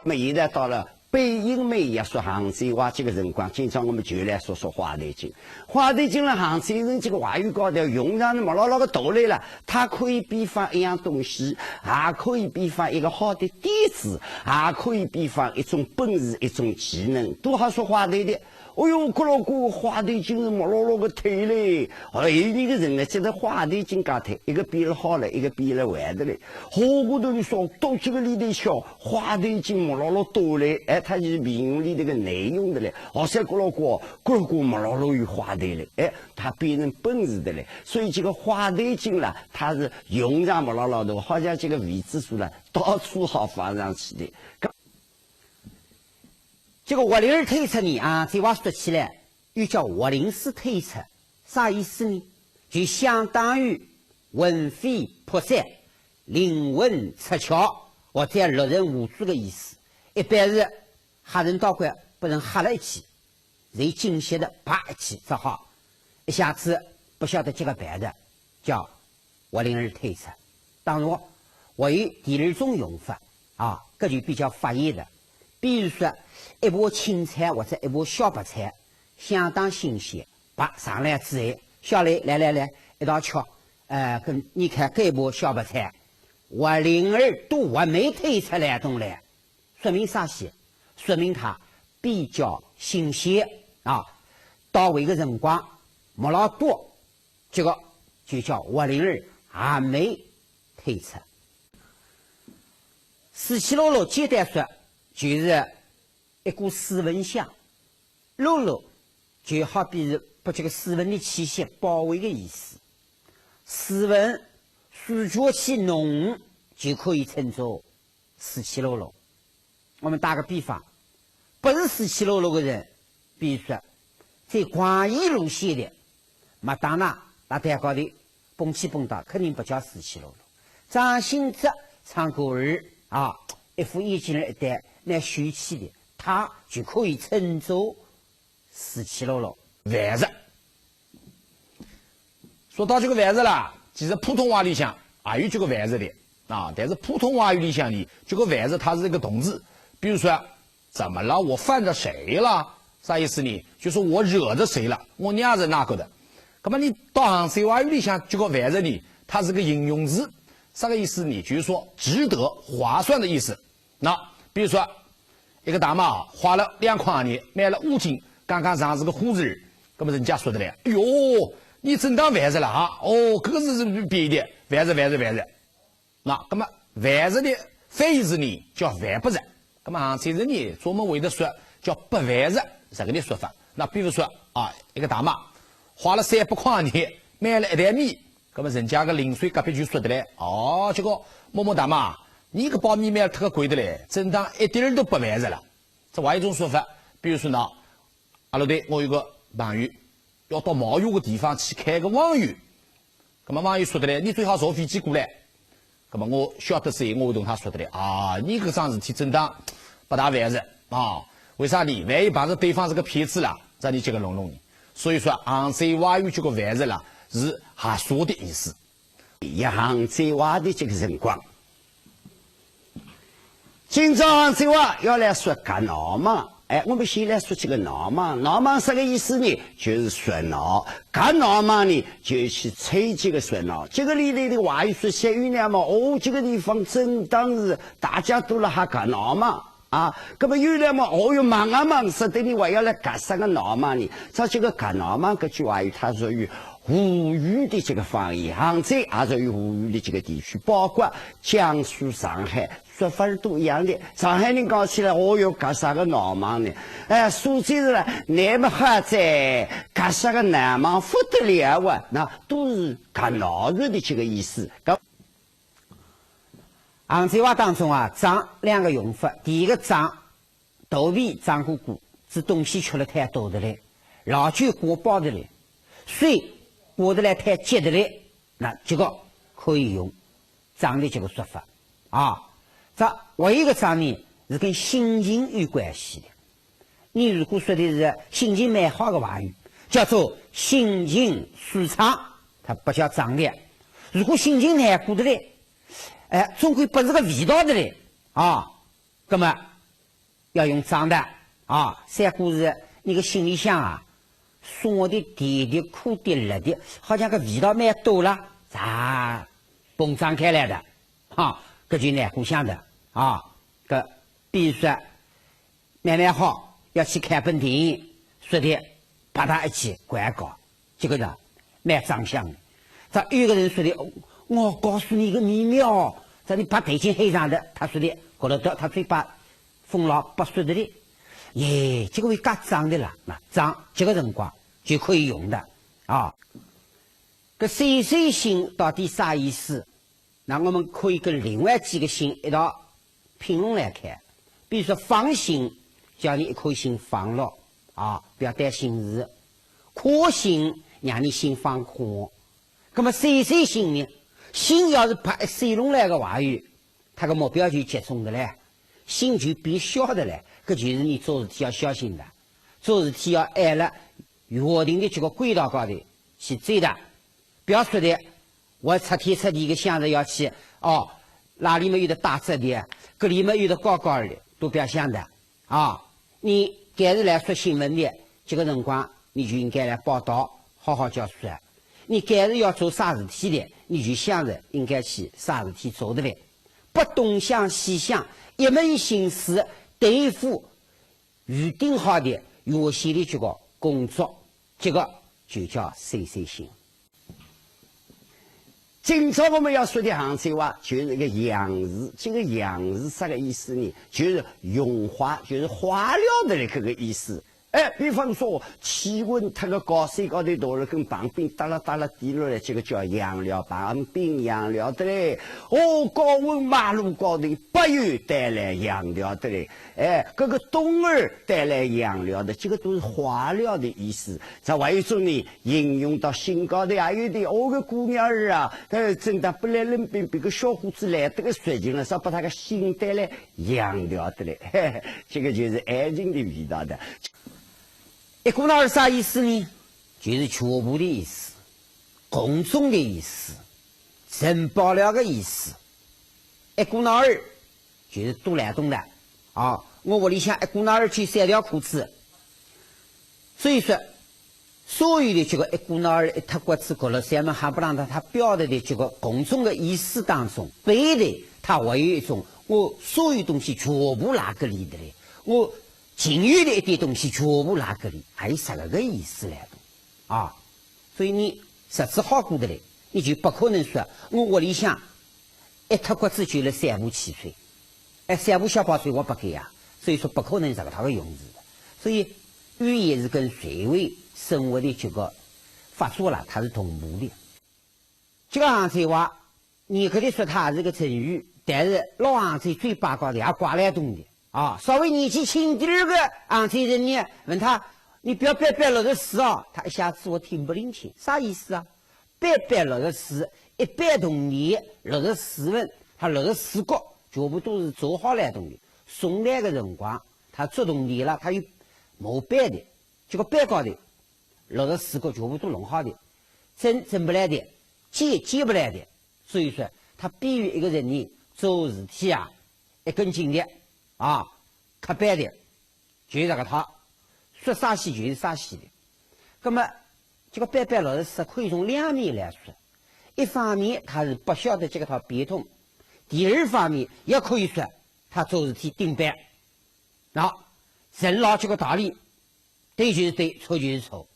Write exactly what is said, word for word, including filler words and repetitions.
那么现在到了背阴霾也说杭州话这个辰光，今朝我们就来说说花头经。花头经了，杭州人这个话语高头用上是木佬佬个道理了，它可以比方一样东西，也可以比方一个好的点子，也可以比方一种本事、一种技能，都好说花头的。哦哟，搿老古花头经是木佬佬个腿嘞，哎，一个人呢，这个花头经加腿，一个比了好了，一个比了坏的嘞。好个东西，到这个里头去，花头经木佬佬多嘞，哎，它就是评语里头个内容的嘞。哦，像搿老古，搿老古木佬佬有花头嘞，哎，它变成本事的嘞。所以这个花头经啦，它是用上木佬佬的，好像这个位置数了，到处好放上去的。 这个活灵儿推车呢，啊，这话说起来，又叫活灵师推车，啥意思呢？就相当于魂飞魄散、灵魂出窍，或者六神无主的意思。一般是吓人倒怪，拨人吓了一记，人惊吓的，啪一记，只好一下子不晓得这个办的，叫 活灵儿推车。当然，还有第二种用法，啊，搿就比较发言的。比如说，一盘青菜或者一盘小白菜，相当新鲜，拔上来之后，小雷，来来来，一道吃。呃，跟你看搿盘小白菜，活灵儿都还没推出来东来，说明啥事？说明它比较新鲜，啊，到位的辰光没老多， 这个就叫活灵儿还没推出。死气落落，简单说，就是一股死蚊香。落落，就好比是把这个死蚊的气息包围的意思。死蚊，死气气浓，就可以称作 死气落落。我们打个比方，不是死气落落的人，比如说，走狂野路线的，麦当娜辣台高头蹦起蹦跶，肯定不叫死气落落。张信哲唱歌儿啊，一副眼镜儿一戴，蛮秀气的，他就可以称作 死气落落。烦着。说到这个烦着啦，其实普通话里向也有这个烦着的啊，但是普通话语里向呢，这个烦着它是一个动词。比如说，怎么了？我烦着谁了？啥意思呢？就说我惹着谁了，我惹着哪个的。那么你到杭州话语里向，这个烦着呢，它是个形容词，啥个意思呢？就是说值得、划算的意思。 那比如说，一个大妈花了两块洋钿买了五斤刚刚上市的货儿，那么人家说得来，哎哟，你真当烦着了啊？哦，这个是是便宜的，烦着烦着烦着。那那么烦着的反义词呢，叫烦不着。那么杭州人呢，专门会得说叫不烦着，这个的说法。那比如说啊，一个大妈花了三百块洋钿买了一袋米，那么人家个邻舍隔壁就说得来，哦，这个某某大妈， 你个包米买了忒个贵的嘞，真当一点儿都不烦着了。这还有一种说法，比如说呢，阿拉对我有个朋友要到某一个地方去开个网友，那么网友说得来，你最好坐飞机过来。那么我晓得是我会同他说得来啊，你这桩事体真当不大烦着啊，为啥呢？万一碰着对方是个骗子啦，让你这个弄弄呢。所以说，杭州话语这个烦着啦，是瞎说的意思。 也杭州话的这个辰光。今朝杭州话要来说轧闹猛，哎，我们先来说这个闹猛。闹猛啥个意思呢？就是说闹。轧闹猛呢，就去吹这个说闹。这个里头的话语说些有那么，哦，这个地方真当是大家都辣哈轧闹猛。 啊，那么有了嘛，哦哟，猛啊猛，说得你还要来轧啥个闹猛呢？照这个轧闹猛搿句话语，它属于吴语的这个方言，杭州也属于吴语的这个地区，包括江苏、上海，说法儿都一样的。上海人讲起来，哦哟，轧啥个闹猛呢？哎，苏州人呢，那么好哉，轧啥个闹猛不得了啊，那都是轧闹热的这个意思。搿 杭州话当中啊，装两个用法。第一个装，肚皮装鼓鼓，指东西吃了太多的嘞，老酒灌饱的嘞，水灌得来太急的嘞，那这个可以用装的这个说法啊。这还有一个装呢，是跟心情有关系的。 你如果说的是心情蛮好的话语，叫做心情舒畅，它不叫装的。如果心情难过的嘞，哎，总归不是个味道的嘞，啊，那么要用账的啊。三个字，你个心里想啊，酸的、甜的、苦的、辣的，好像个味道蛮多了，啊，膨胀开来的，哈，搿就难过想的啊。搿比如说，蛮蛮好，要去看本电影，说的啪嗒一记，广告。 这个人蛮长相的。他有个人说的，我告诉你一个秘密哦，在你把头颈黑上的，他说的，搞得到他嘴巴封牢不说的嘞。耶，这个会夹账的啦，那账这个辰光就可以用的啊。搿散散心到底啥意思？ 那我们可以跟另外几个心一道拼拢来看。比如说放心，叫你一颗心放落啊，不要担心事。宽心，让你心放宽。那么散散心呢？心要是拍一散拢来个话语，他个目标就集中的嘞，心就变小的嘞，搿就是你做事体要小心的，做事体要按了约定的这个轨道高头去走的。 不要说的，我拆天拆地个想着要去，哦，哪里么有的打折的，搿里么有的搞搞的，都不要想的啊。你该是来说新闻的，这个辰光你就应该来报道，好好叫说。你该是要做啥事体的，你就想着应该去啥事体做的嘞。不东想西想，一门心思对付预定好的原先的这个工作，这个就叫散散心。 今朝我们要说的杭州话，就是一个样字。这个样字啥个意思呢？就是融化，就是化了的那个意思。哎，比方说，气温它个高山高头大了根棒冰哒啦哒啦滴落来，这个叫样了，棒冰样了的嘞。哦，高温马路高头柏油带来样了的嘞。哎，搿个冬儿带来样了的，这个都是化了的意思。再还有一种呢， 应用到心高头，还有的哦个姑娘儿啊，呃，真的本来冷冰冰个小伙子来得个热情了，啥把他个心带来样了的嘞，嘿嘿，这个就是爱情的味道的。一股脑儿啥意思呢？就是全部的意思，公众的意思，承包了个意思。一股脑儿 就是都来懂的啊。我屋里向一股脑儿就三条裤子，所以说，所有的这个一股脑儿、一塌刮子、角落山门，还不让他他表达的这个公众的意思当中，背后他还有一种我所有东西全部拉个里的嘞，我仅有的一点东西全部拉个里，还有啥个个意思来的啊？所以你日子好过的嘞，你就不可能说我屋里向 一塌刮子就了三部汽车，哎，三部小跑车我不给呀，所以说不可能这个他会用字的。所以语言是跟社会生活的这个发展了，它是同步的。这个杭州话，你可以说它是个成语，但是老杭州嘴巴高头也挂来动的啊。稍微年纪轻点儿个杭州人呢，问他，你不要背背六十四啊，他一下子我听不进去，啥意思啊？ 背背六十四，一背铜钿六十四文，他六十四角全部都是做好来东西。宋代个辰光，他做铜钿了，他有模板的，这个板高头六十四角全部都弄好的，挣挣不来的，借借不来的。所以说，他比喻一个人呢，做事体啊，一根筋的啊，刻板的，就是这个他，说啥西就是啥西的。那么 这个板板六十四可以从两面来说，一方面他是不晓得这个套变通，第二方面也可以说他做事体顶板。那人老这个道理，对就是对，错就是错，